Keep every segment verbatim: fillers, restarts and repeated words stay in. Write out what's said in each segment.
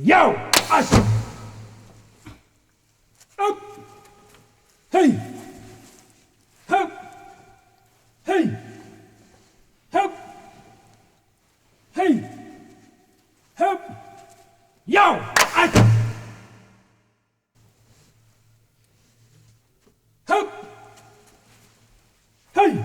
Yau! As! Hup! Hei! Hup! Hei! Hup! Hei! Hup! Yau! As! Hup! Hei!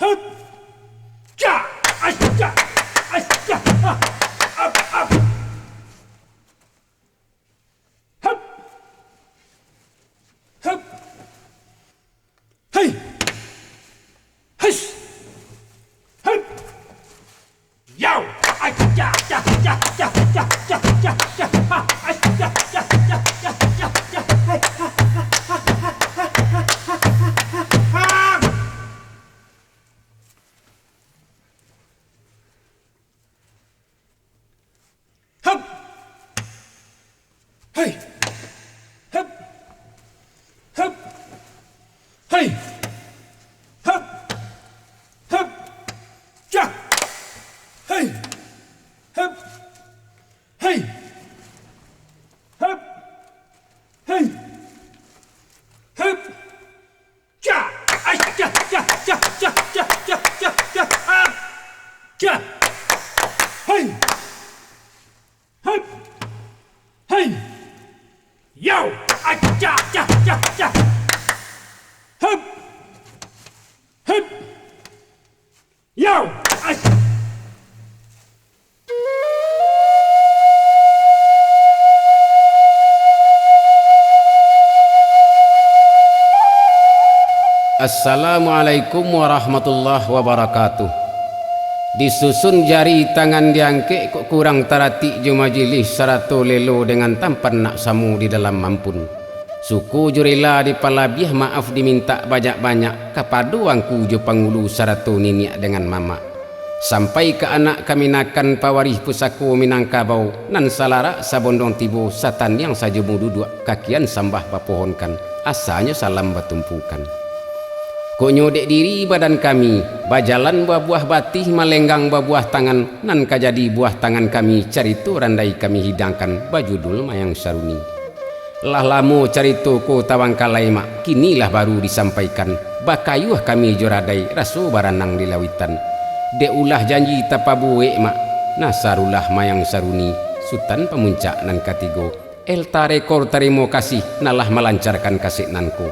Hup! Ja! Asja! Asja! Ha! Ap! Ap! Hup! Hup! Hei! Hais! Hup! Yau! Ai, ya, ya, ya, ya, ya, ya, ya, ya, ha, ai, ya, ya, ya, ya, ya, ya, ya, ya, hai, ha, ha, ha, ha. Hup! Hei! Hup! Hup! Hei! Hup! Hup! Jah! Hei! Hup! Hei! Hup! Hei! Hup! Jah! Ai, jah, jah, jah, ah! Jah! Hei! Hup! Hei! Yau! Aja! Jah! Jah! Jah! Hup! Hup! Yau! Ai! Assalamualaikum warahmatullahi wabarakatuh. Disusun jari tangan diangkek, kok kurang taratik jo majelis, sarato lelo dengan tampan nak samo di dalam ampun. Suko jo rela dipalabiah, maaf dimintak banyak-banyak, kapado angku jo pangulu sarato niniak dengan mamak. Sampai ka anak kamanakan, pawarih pusako Minangkabau, nan salarak sabondong tibo, sataniang sajumu duduak, kakian sambah bapohonkan, asanyo salam batumpukan. Kok nyo dek diri badan kami, bajalan babuah batih, malenggang babuah tangan, nan ka jadi buah tangan kami, carito randai kami hidangkan, bajudul Mayang Saruni. Lah lamo carito ko tabangkalai, Mak, kini lah baru disampaikan, bakayuah kami jo radai, raso baranang di lauitan. Dek ulah janji tapabuek, Mak, Nasarulah Mayang Saruni, Sutan Pamuncak nan katigo, Elta Rekor tarimo kasih, nan lah malancarkan kasek nan ko.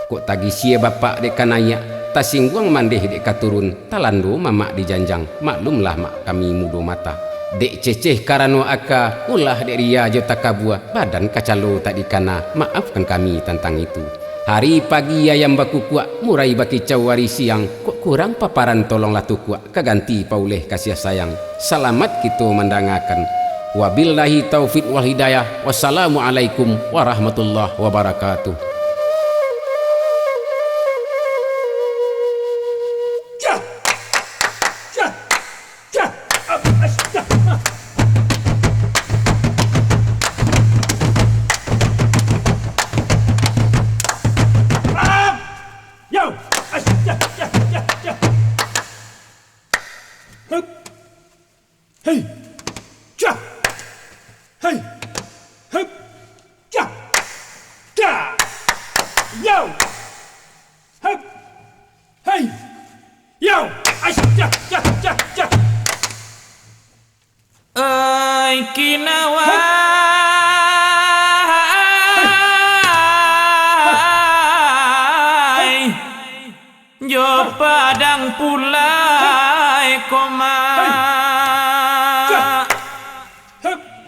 Kok tagisia bapak dek ka naiak, tasingguang mandeh dek ka turun, talando mamak di janjang, maklumlah mak kami mudo mata. Dek ceceh karano aka, ulah dek ria jo takabua, badan kacalo tak dikana, maafkan kami tantang itu. Hari pagi ayam bakukuak, murai bakicau hari siang, kok kurang paparan tolonglah tukuak, ka ganti pauleh kasiah sayang. Salamat kito mandangakan. Wabillahi taufik wal hidayah. Wassalamualaikum warahmatullahi wabarakatuh. Jah! Jah! Jah! Ab-, as-, jah! Ab-, Yau! As-, jah, jah, jah, jah. Hup. Hei. Jah. Hei. Hup. Jah. Jah. Yau. Hup. Hei. Yau. As-, jah, jah, jah, jah. Ai, Kinawai, jo Padang Pulai, Koma.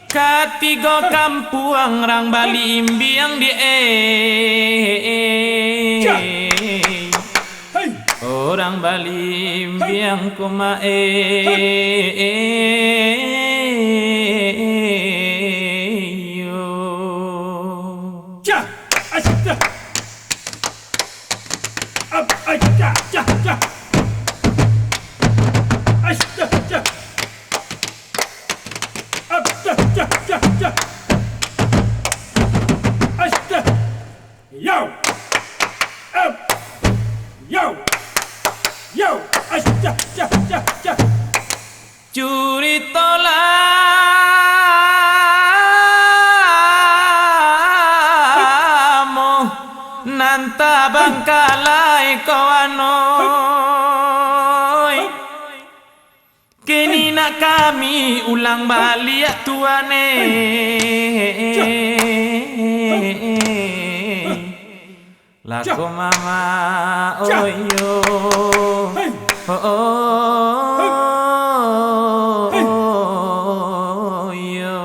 Katigo kampuang rang balimbiang di e. Urang balimbiang kumae. Jah! Asyik! Ab-, ay-, jah, jah, jah! Asyik! Jah, jah! Ab-, jah, jah, jah, jah! Asyik! Yo! Up! Yo! Yo! As-, jah, jah, jah, jah! Curitolah Tabangkalai ko anoi. Kini nak kami ulang baliak, Tuan eh. Lah ko mama, oh yo. Oh, oh, oh, yo.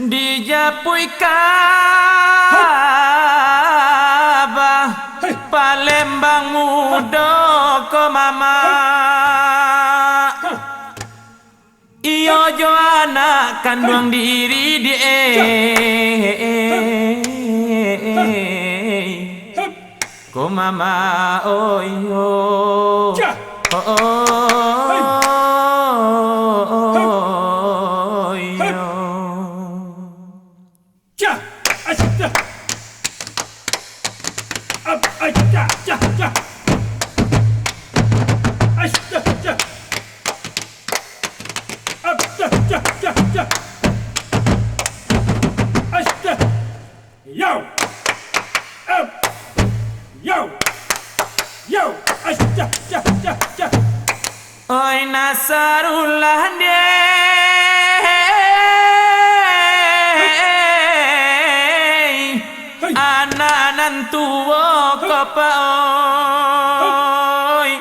Dijapuik Kabah Palembang mudo ko mama. Iyo jo anak kanduang diri di eh. Ko mama, oh iyo. Oh, oh, oh, iyo. Yo! Up! Yo! Yo! Oi, Nasarullah ndeh, anak nan tuo ko pa oi.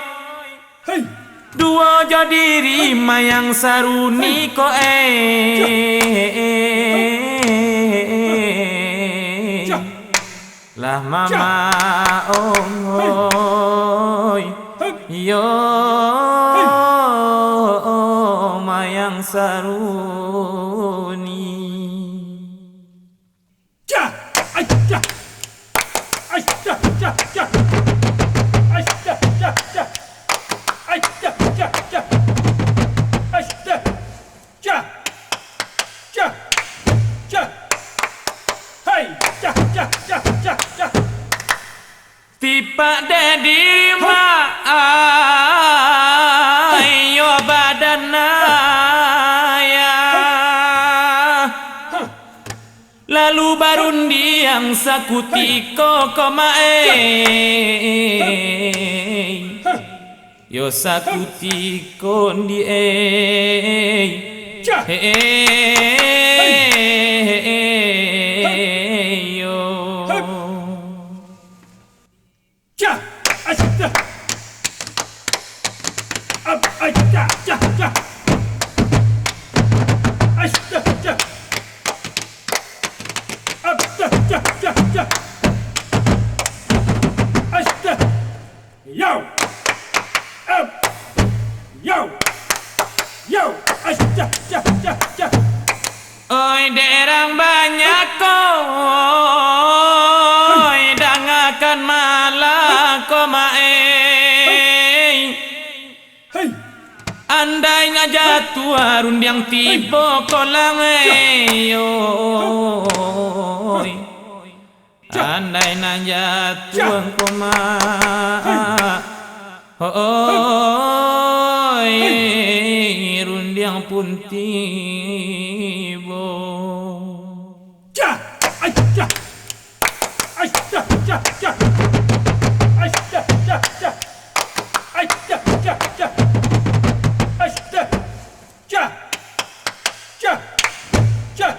Duo jo diri Mayang Saruni ko eh. Lah mama oi. Yo Mayang Saruni. Tipak dek diri mak, ayo badan ayah. Lalu barundiang sakutiko ko mak eh. Yo sakutiko ndi eh. Yo. Yo! Up! Yo! Yo! Oi, derang banyak ko, oi, dangakan malah ko mak eh. Andai nak jatuah rundiang tibo ko lang eh, oi. Andai nan jatuah ko mak, oi, rundiang pun tibo. Cah! Cah! Cah!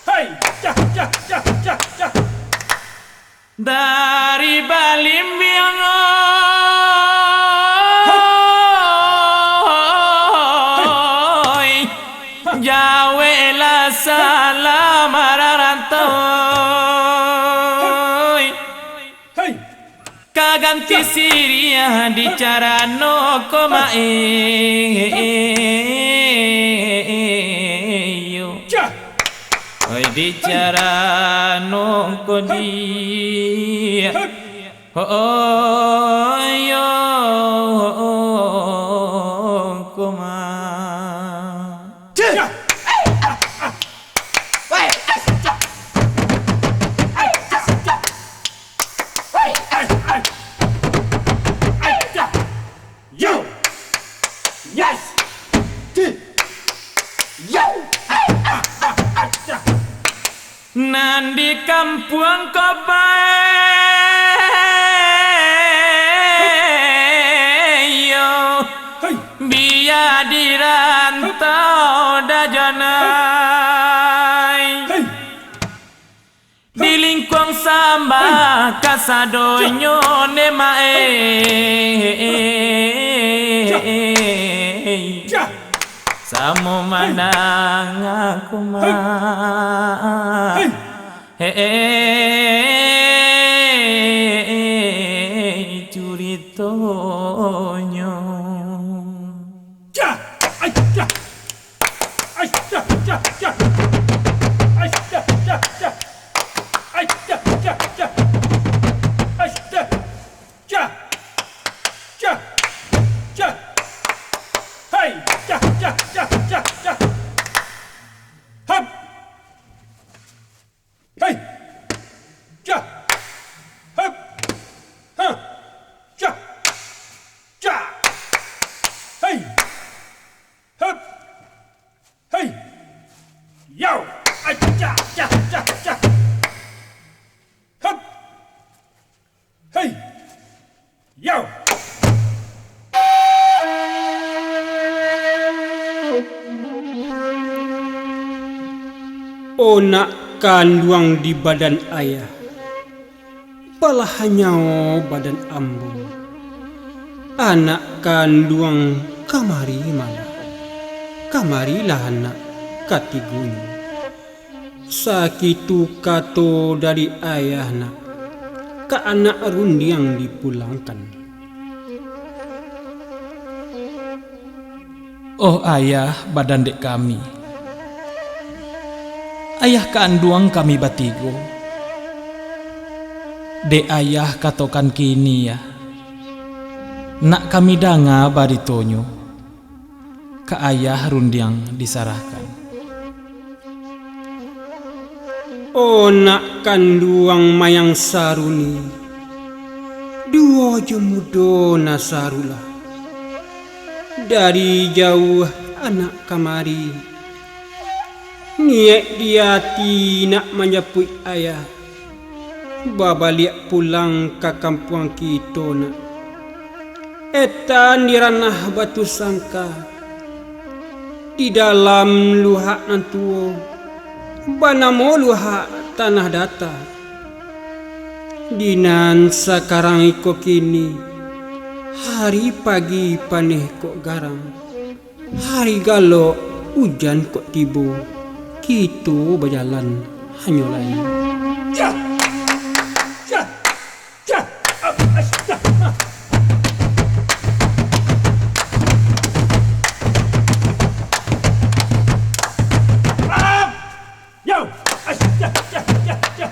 Hai! Cah, cah, cah, cah, cah! Dari Balimbing, oi, jauahlah salam marantau, oi. Hai! Ka ganti siriah di carano ko mak eh, yo. Oi, di carano ko di, oh, yo, ko mak. Cih! Weh! Nan di kampuang ko bae yo, Hei! Bia di rantau dajonai. Hei! Di lingkuang sambah Hei! Kasadonyo ne mak e. Jah! Jah! Samo manang aku mak. Hei! Hei, curitonyo. Jah! Ai, jah! Ai, jah, jah, jah! Ai, jah, jah, jah! Ai, jah, jah, jah! Ai, jah! Jah! Jah! Jah! Hai! Jah, jah, jah, jah, jah! Hap! Hai! Jah! Hap! Ha! Jah! Jah! Hai! Hap! Hai! Yau! Ai! Jah! Jah! Jah! Jah! Hap! Hei! Yau! O nak kanduang di badan ayah, balahannyo badan ambo. Anak kanduang kamari malah, kamarilah anak katigonyo. Sakitu kato dari ayah nak, ka anak rundiang dipulangkan. Oh ayah, badan dek kami. Ayah kanduang kami batigo. Dek ayah katokan kini, yah. Nak kami danga baritonyo. Ka ayah rundiang disarahkan. O nak kanduang mayang saruni, duo jo mudo nasarulah. Dari jauah anak kamari, niaik di ati nak manjapuik ayah. Babaliak pulang ka kampuang kito nak. Etan di ranah Batu Sangka, di dalam luhak nan tuo, banamo luhak Tanah Data. Di nan sakarang iko kini, hari pagi paneh kok garang. Hari galok, ujan kok tibo, kito bajalan hanyo lai. Jah! Jah! Jah! Ap! Ash! Jah! Ah! Ap! Yau! Ash! Jah! Jah! Jah! Jah!